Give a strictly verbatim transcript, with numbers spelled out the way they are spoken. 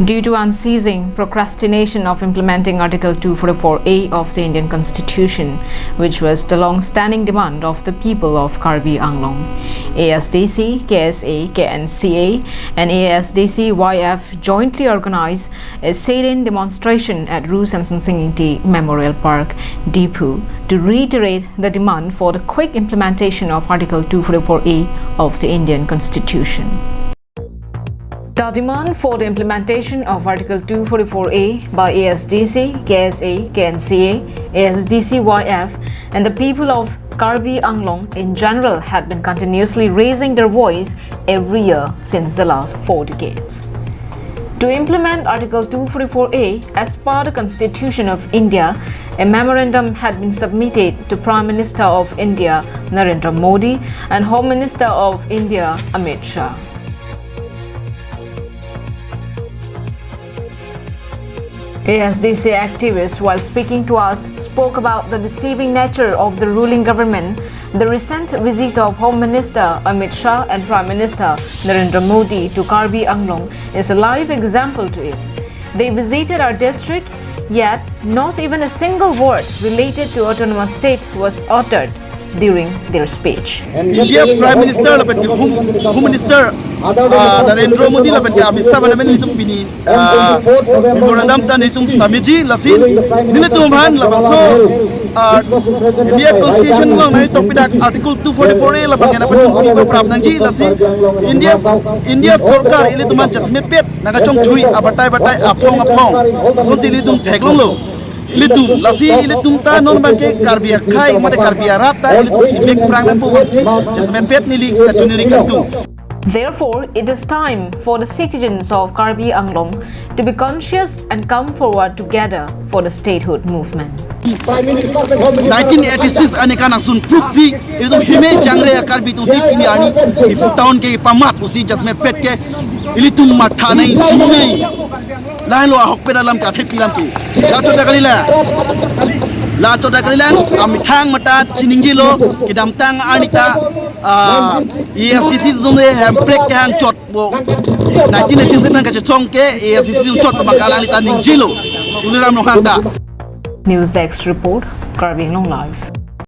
Due to unceasing procrastination of implementing Article two forty-four A of the Indian Constitution, which was the long-standing demand of the people of Karbi Anglong, A S D C, K S A, K N C A, and A S D C Y F jointly organized a sit-in demonstration at Ru Semson Sing Ingti Memorial Park, Diphu, to reiterate the demand for the quick implementation of Article two forty-four A of the Indian Constitution. The demand for the implementation of Article two forty-four A by A S D C, K S A, K N C A, A S D C Y F, and the people of Karbi Anglong in general had been continuously raising their voice every year since the last four decades. To implement Article two forty-four A as per the Constitution of India, a memorandum had been submitted to Prime Minister of India Narendra Modi and Home Minister of India Amit Shah. A S D C activists, while speaking to us, spoke about the deceiving nature of the ruling government. The recent visit of Home Minister Amit Shah and Prime Minister Narendra Modi to Karbi Anglong is a live example to it. They visited our district, yet not even a single word related to autonomous state was uttered during their speech. India Prime Minister lapen ke Home, Home Minister, ah, Narendra Modi lapen ke Amit Shah aphan ilitum pini, ah, memorandum ta nelitum submitji, lasi nelitum aphan labangso, ah, India Constitution along nangtokpik dak Article two forty-four A lapen ke nangpachun puni paprap nangji, lasi India, India Sorkar ilitum aphan jasemet pet nangkachongthui abatai batai aphong aphong, lasonsi ilitum theklonglo. Ilitum, lasi ilitum ta non abangke Karbi akhei mate Karbi arat ta ilitum imek prang nangpo abangsi jasemet pet neli kachiningri kangtung. Therefore, it is time for the citizens of Karbi Anglong to be conscious and come forward together for the statehood movement. Nineteen eighty-six arni kanangsun proof si, ilitum hime jangre a-Karbi atumsi pini arni Diphu town ke pamat pusi jasemet pet ke ilitum matha nangji nai. Lahenlo ahokpet alam ke, athepi alam ke. La chot ta kalilang. La chot ta kalilang, amethang mate chiningjilo, kedamtang arni ta, ah, A S D C zone Hemprek kehang chot bo. Nineteen eighty-seven kachechong ke A S D C zone chot abang ke alanglita ningjilo. Tuliram Ronghang ta. News Desk Report, Karbi Anglong Live.